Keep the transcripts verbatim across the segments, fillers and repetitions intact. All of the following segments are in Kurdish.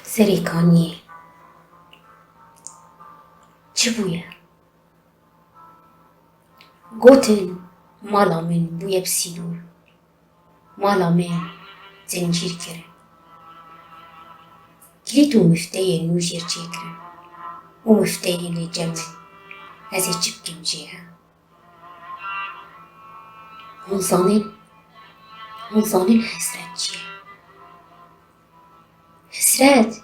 Serê kaniyê çi bûye? Gotin, mala min bûye bi sînor. Mala min zincîr kirin. Kilît û mifteyê nû jêr çêkirin û mifteyê lê cem in. Ez ê çi bikim jê he? Hûn zanîn, hûn zanîn hesret çi ye? Hesret,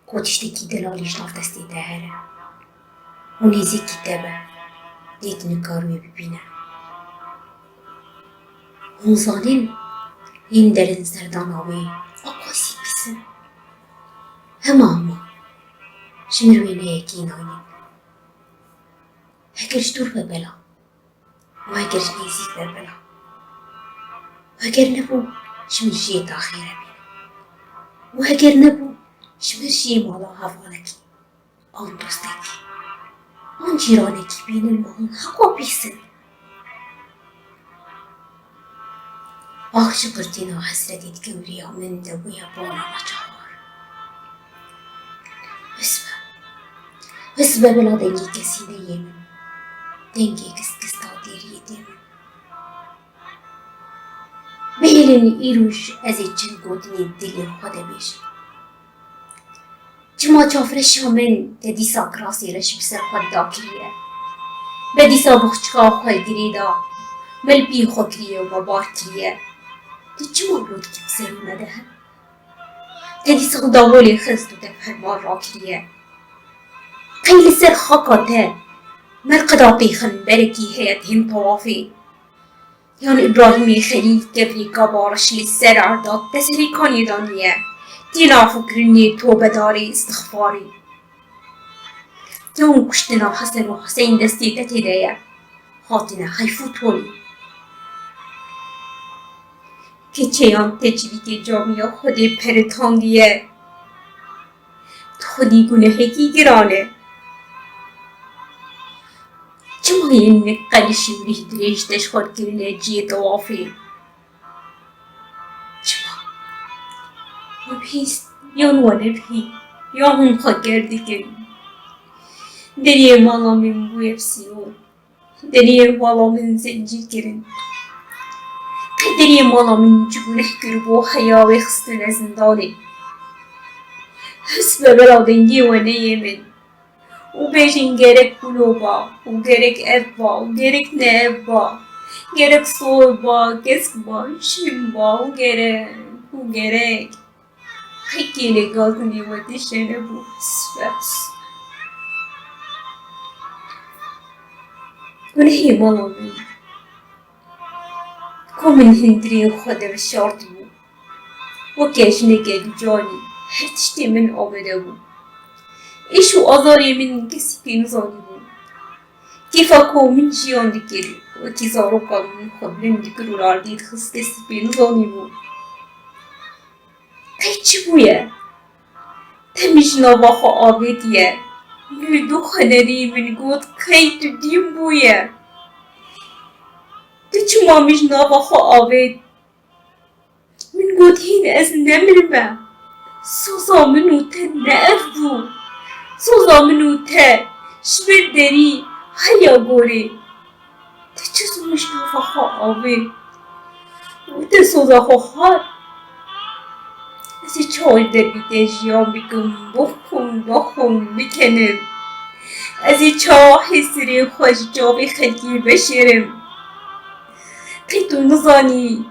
ku tiştekî delalî ji nav destê te here û nêzîkî te be, lê tu nikar wê bibîne. Hûn zanîn, yên derin zerdana wê a qasî pîs in. Hema hema ji min wê neyekî nayîn. Heger ji dûr be bela, û heger ji nêzîk be bela. Û heger nebû, ji min jê taxê re bîne. Û heger nebû, ji min jê mala hevalekî, an dostekî, an cîranekî bînin, ma hûn heqo pîs in. Ax ji qirtîna hesretê di gewriya min de bûye bana neçavar. Wis be. Wis be bila dengê kesî neyê min. Dengê giskista dêriyê dê min. Bihêlin îroj ez ê çend gotinê dilê xwe de bêjim. Çima çavreşa min te dîsa kirasê reş bi ser xwe dakiriye? Be dîsa boxçika xwe girê da, me li pî xwe kiriye û me bar kiriye. Tu çima lotî bi serê me de he? Te dîsa davolê xist û te ferman rakiriye. Qey li ser xaka te merqeda pêxemberekî heye tên tewafê? Yan Îbrahîmê Xelîl kevrîka bariş li ser erda te serê kanê daniye, têna fikirinê tobedarê, îstixfarê. Yan kuştina Hesen û Huseyn destê te tê de ye, hatine heyf û tolî. Keçeyan te civîkê camiya Xwedê peritandiye. Tu xwedî gunehekî giran e. Çima yên nik qelişî û rîh dirêj te ji xwe kirine cihê tewafê? Çima? We bihîst yan we nebihîst, ya hûn xwe ger dikin. Deriyê mala min bûye bi sînor. Deriyê mala min zincîr kirin. Qey deriyê mala min çi guneh kiribû, heya wê xistine zindanê. His be bela dengê we neyê min. Û bêjin gerek kulo ba, û gerek ev ba, û gerek ne ev ba. Gerek sor ba, kesk ba, şîn ba, û gerek, û gerek. Qey kêlê gazinê we dişe nebû, sifes. Gunehê mala min, ku min hundirê xwe de veşartibû, weke jineke ducanî, her tiştê min amade bû. Îş û azarê min kesî pê nizanîbû. Kêfa ku min jiyan dikir, wekî zaroka min xwe bilind dikir û li erdê dixist, kesî pê nizanîbû. Qey çi bûye? Te min ji nava xwe avêtiye. Li du xenerî min got, qey tu dîn bûye? Tu çima min ji nava xwe avêt? Min got, hîn ez nemirime. Soza min û te ne ev bû. Soza min û te ji ber derî heriya gorê. Te çi zû min ji nava xwe avê û te soza xwe xwar? Ez ê çawa ji derdî te jiyan bikim, bixwim, bixwim, bikenim? Ez ê çawa hêsirê xwe ji çavê xelkê veşêrim? Qey tu nizanî,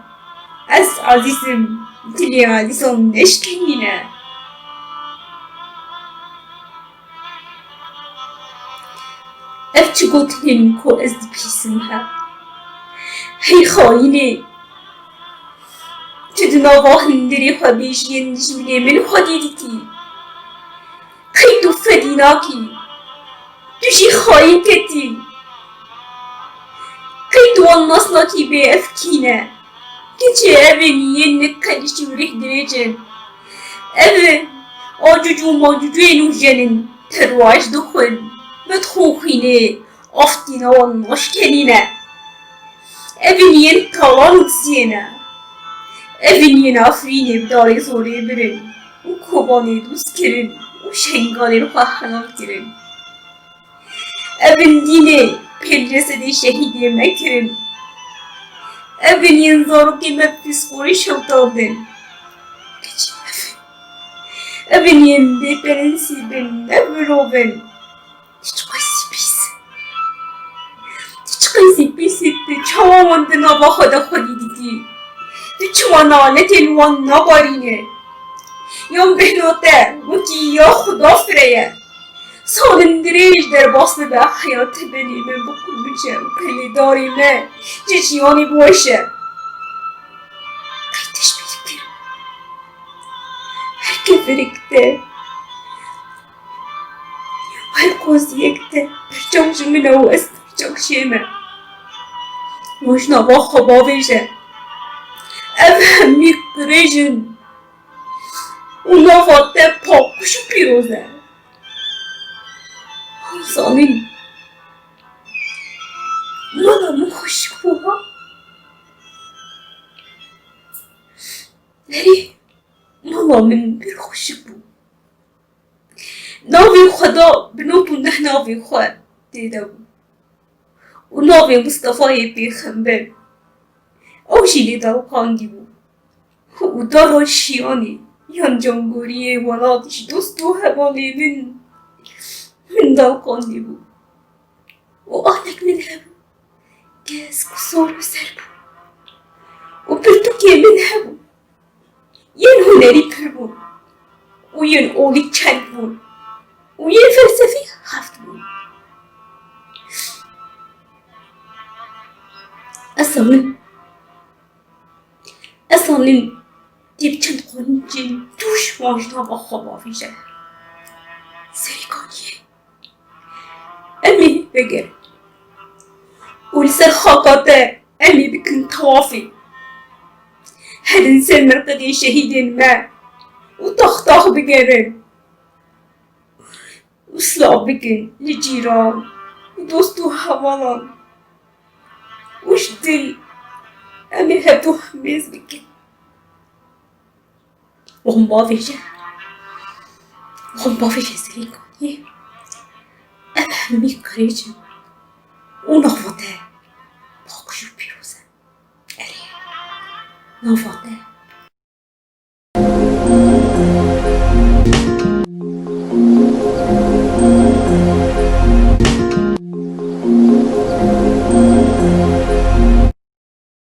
ez ezîz im, dilê ezîzan neşkenîne. Ev çi gotinên ku ez dibihîsim he? Hey xayînê! Tu di nava hundirê xwe bêjiyên dijminê min xwedî dikî. Qey tu fedî nakî? Tu jî xayîn ketî. Qey tu wan nas nakî bê ev kî ne? Keçê ev ê niyên nik qelişî û rîh dirêj in. Ev e, acûcû macûcûyê nûjen in, terwaş dixwin, bi dixwin xwînê, aftîna wan naşkenîne. Ev ê niyên kalan û diziyê ne. Ev in yên Efrînê bi darê zorê birin û Kobanê dûst kirin û Şengalên xwe helal kirin. Ev in dînê pêncî sedî şehîdê me kirin. Ev in yên zarokê me bi pîsporî şewitandin. Keçî ev in. Ev in yên bêprensîb in, ne mirov in. Tu çiqasî pîs. Tu çiqasî pîs î, tu çawa wan di nava xwe de xwedî didî? Tu çima naletên wan nabarîne? Yan bêhna te wekî ya Xuda fire ye? Salên dirêj derbas bibe, heyatê benê me biqurmice û pelê darê me ji jiyanê biweşe. Qey teşbîh kir. Her keferek te, her qoziyek te, perçak ji min e û ez perçak jê me. Wan ji nava xwe bavêje. Ev hemî qirêj in û nava te paqij û pîroz e. Zanîn, mala min xweşik bû, ha? Erê, mala min pir xweşik bû. Navê Xweda bi nod û neh navê xwe tê de bû. Û navê Mistefayê Pêxember, ew jî lê dewqandî bû. Û dara jiyanê yan cangoriyê welat ji dost û hevalê min, min dewqandî bû. Û alek min hebû, kesk û sor û ser bû. Û pirtûkê min hebû. Yên hunerî pir bûn û yên olî çend bûn û yên felsefî heft bûn. Ez zanim, ez zanim tê bi çend qorincên tûj wan ji nava xwe bavêje. Serê kaniyê. Em ê vegerin û li ser xaka te em ê bikin tewafê. Herin ser merqedê şehîdên me û tax tax bigerin û silav bikin li cîran û dost û hevalan û ji dil em ê hevdu hemêz bikin. Wan bavêje. Wan bavêje Serê Kaniyê. Ev hemî qirêj in û nava te paqij û pîroz e. Erê, nava te